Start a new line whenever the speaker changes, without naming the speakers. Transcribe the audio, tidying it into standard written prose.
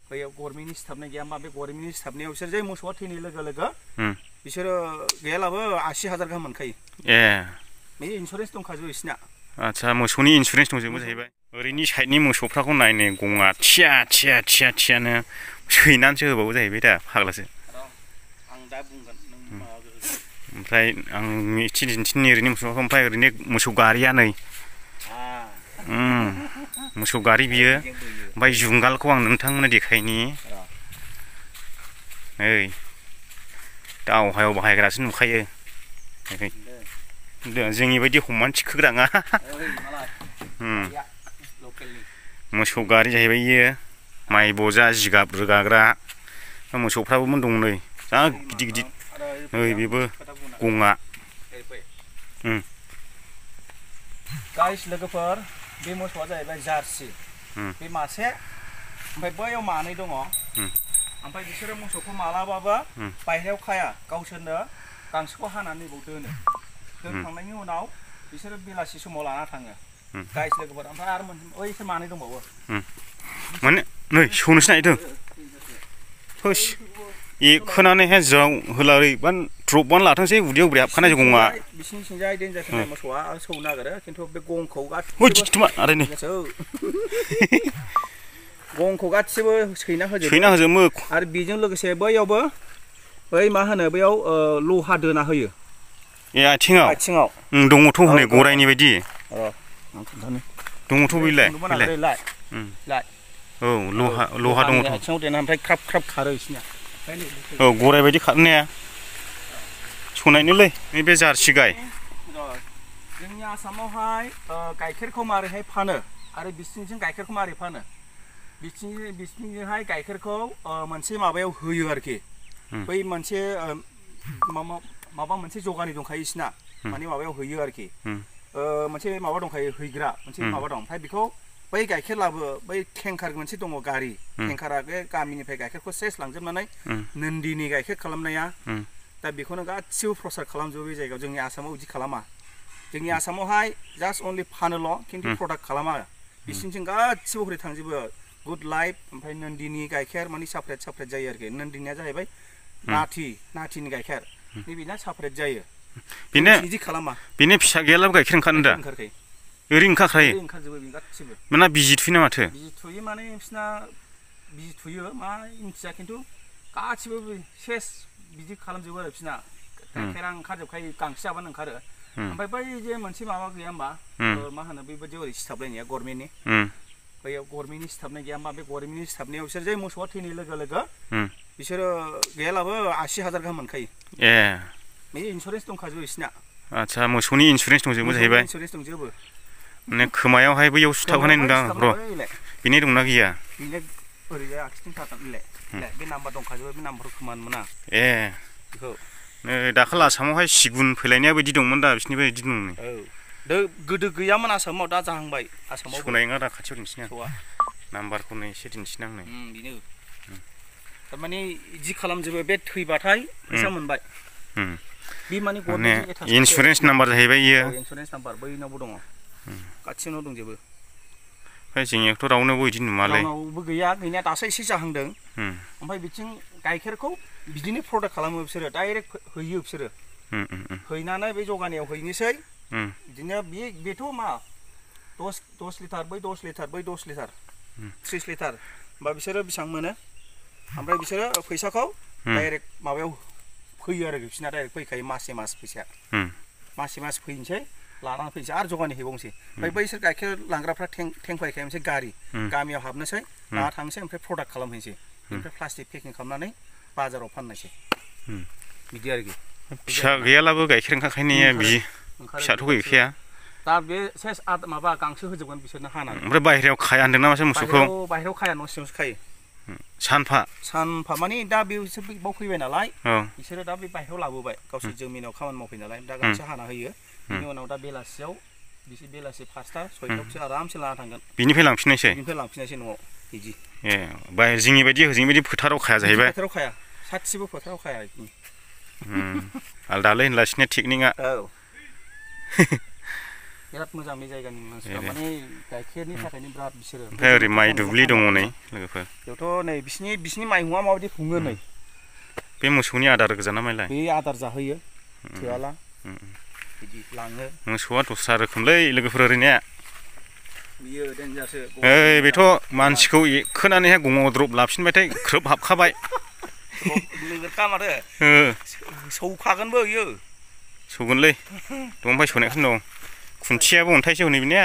बैयाव गभर्नमेन्टनि सिथाबनाय गैया होमबा बे गभर्नमेन्टनि सिथाबनायाव बिसोर जै मोसौआ थैनाय लोगो लोगो बिसोरो गैयालाबो 80,000 गाहाम मोनखायो बे इन्सुरेन्स दंखाजोबो बिसिना
आच्छा मोसौनि इन्सुरेन्स दंजोबो जाहैबाय ओरैनि साइडनि मोसौफ्राखौ नायनो गङा थिया थिया थिया थियानो सैनानैसो होबावो जाहैबाय दा फाग्लासो
आं दा बुंगोन नों
ओमफ्राय आं दिन्थिनि ओरैनि मोसौखौ ओमफ्राय ओरैनो मोसौ गारिया नै मोसौ गारि बियो ओमफ्राय जुंगालखौ आं नोंथांमोननो देखायनि ओइ दावहायाव बाहायग्रासो नुखायो जोंनि बायदि हमनानै थिखोग्राङा मोसौ गारि जाहैबाय इयो माइ बजा जिगाब रोगाग्रा मोसौफ्राबो दं नै जा गिदिर गिदिर नै बेबो गङा
गाइस लोगोफोर बे मोसौआ जाहैबाय जार्सि बे मासे ओमफ्राय बैयाव मानै दङ ओमफ्राय बिसोरो मोसौखौ मालाबाबो बायहेरायाव खाया गावसोरनो गांसोखौ हानानै बाव दोनखांनायनि उनाव बिसोरो बेलासि समाव लाना थाङो गाइस लोगोफोर ओमफ्राय आरो बैसोर मानै दंबावो
माने नै सौनोसो नागिरदों होस एखोनानैहाय ज्राव होलाबान द्रपबानो लाथोंसै उदैयाव ब्रे हाबखानाय गङा
बिसिनिथिंजाय देन्जार होनाय मोसौआ सौनो नागिरो खिन्थु बे गंखौ गंखौ गासिबो सैना होजोबो आरो बेजों लोगोसे बैयावबो बै मा होनो बैयाव लहा दोना होयो
ए आथिङाव दङथ' हनै गरायनि बायदि दङथ' बैलाय औ लहा दङथ'
आथिङाव देना ओमफ्राय ख्राब ख्राब खारो बिसिनिया
औ गराय बायदि खारनाया सनायनोलै नैबे जार्सि गाय
जोंनि आसामावहाय गाइखेरखौ मारैहाय फानो आरो बिसिनिजों गाइखेरखौ मारै फानो बिसिनिजोंहाय गाइखेरखौ मोनसे माबायाव होयो आरोखि बै मोनसे माबा मोनसे जगानि दंखायो बिसिना माने माबायाव होयो आरोखि मोनसे माबा दंखायो हैग्रा मोनसे माबा दं ओमफ्राय बेखौ बै गाइखेर लाबो बै टेंकार मोनसे दङ गारि टेंकारा बे गामिनिफ्राय गाइखेरखौ सेस लांजोबनानै नन्दिनि गाइखेर खालामनाया दा बेखौनो गासिबो प्रसार खालामजोबो बे जायगायाव जोंनि आसामाव बिदि खालामा जोंनि आसामावहाय जास्ट अनलि फानोल' खिन्थु प्रडाक्ट खालामा बिसिनिथिं गासिबो हरै थांजोबो गुड लाइफ ओमफ्राय नन्दिनि गाइखेर माने सापारेट जायो आरोखि नन्दिनिया जाहैबाय नाथिनि गाइखेर नैबेना सापारेट जायो बिदि खालामा
बेनो फिसा गैयालाबो गाइखेर ओंखारो दा ओरैनो ओंखारखायो
ओंखारजोबो बे गासिबो
माना बिजि थुयो माथो
बिजि थुयो माने बिसिना बिजि थुयो मा मिथिया खिन्थु गासिबो सेस बिदि खालामजोबो आरो बिसिना गाइखेरा ओंखारजोबखायो गांसो जाबानो ओंखारो ओमफ्राय बै जे मोनसे माबा गैया होमबा मा होनो बेबायदि ओरै सिथाबलायनाया गभर्नमेन्टनि बैयाव गभर्नमेन्टनि सिथाबनाय गैया होमबा बे गभर्नमेन्टनि सिथाबनायाव बिसोर जै मोसौआ थैनाय लोगो लोगो बिसोरो गैयालाबो 80,000 गाहाम मोनखायो बे इन्सुरेन्स दंखाजोबो बिसिना
आच्छा मोसौनि इन्सुरेन्स दंजोबो जाहैबाय
इन्सुरेन्स दंजोबो
माने खोमायावहाय बैयाव सुथाबहोनाय नुदां र' बेनि दंना गैया
बेनो ओरैजाय आखिथिं थागोनलाय बे नाम्बार दंखाजोबो बे नाम्बारखौ खोमानो मोना बेखौ
नै दाखालि आसामावहाय सिगुन फैलायनाया बायदि दंमोन दा बिसिनिबो बिदि दंनो
गोदो गैयामोन आसामाव दा जाहांबाय आसामाव
सौनाय नङा दा खाथियाव दिन्थिना नाम्बारखौ नै एसे दिन्थिना आंनो
बेनो थारमाने बिदि खालामजोबो बे थैबाथाय फैसा मोनबाय बे माने
इन्सुरेन्स नाम्बार जाहैबाय इयो
इन्सुरेन्स नाम्बार बैनावबो दङ गासिनाव दंजोबो
ओमफ्राय जोंनियावथ' रावनोबो बिदि नुमालै
रावनावबो गैया गैनाया दासो एसे जाहांदों ओमफ्राय बिथिं गाइखेरखौ बिदिनो प्रडाक्ट खालामो बिसोरो डाइरेक्ट हैयो बिसोरो हैनानै बे जगानियाव हैनोसै बिदिनो बेथ' मा 10 लिटार बै 10 लिटार बै 10 लिटार 30 लिटार होमबा बिसोरो बेसेबां मोनो ओमफ्राय बिसोरो फैसाखौ डाइरेक्ट माबायाव फैयो आरो बिसोरना डाइरेक्ट फैखायो मासे मास फैसाया मासे मास फैनोसै लानानै फैनोसै आरो जगानि हैबावनोसै ओमफ्राय बैसोर गाइखेर लांग्राफ्रा टेंफायखायो मोनसे गारि गामियाव हाबनोसै लाना थांनोसै ओमफ्राय प्रडाक्ट खालामहैनोसै ओमफ्राय प्लास्टिक पेकिं खालामनानै बाजाराव फाननोसै बिदि आरोखि
फिसा गैयालाबो गाइखेर ओंखारखायनाया बिदि फिसाथ' गैखाया
दा बे सेस माबा गांसो होजोबगोन बिसोरनो हानानै
ओमफ्राय बाहेरायाव खाया होनदों ना माथो मोसौखौ
बाहेरायाव खाया न' सिङावसो खायो
सानफा
माने दा बिसोर बाव फैबाय नालाय बिसोरो दा बे बाहेरायाव लाबोबाय गावसोर जमिनाव खामानि मावफैयो नालाय दा गांसो हाना होयो बिनि उनाव दा बेलासियाव बिसोर बेलासि 5टा 6टायाव बिसोर आरामसे लाना थांगोन
बिनिफ्राय लांफिननायसै
न'आव बिदि
जोंनि बायदि फोथाराव खाया जाहैबाय
फोथाराव खाया साथिबो फोथाराव खाया
आलदालै होनलासिनो टेकनिकआ
बिराद मोजां बे जायगानि मानसिफ्रा माने गाइखेरनि थाखायनो बिराद बिसोरो
ओमफ्राय ओरै माइ दुब्लि दङ नै लोगोफोर
बेयावथ' नै बिसिनि माइहुङा माबायदि खुङो नै
बे मोसौनि आदार गोजाना माइलाय
बे आदार जाहोयो थोआला बिदि लाङो
मोसौआ दस्रा रोखोमलै लोगोफोर ओरैनिया
बियो देन्जारसो
ओइ बेथ' मानसिखौ खोनानैहाय गङाव द्रप लाफिनबायथाय ख्रोब हाबखाबाय
लोगोरखा माथो सौखागोनबो इयो
सौगोनलै दंफाय सौनायखौनो दं खुन्थियाबो अन्थाइसो हनै बिनिया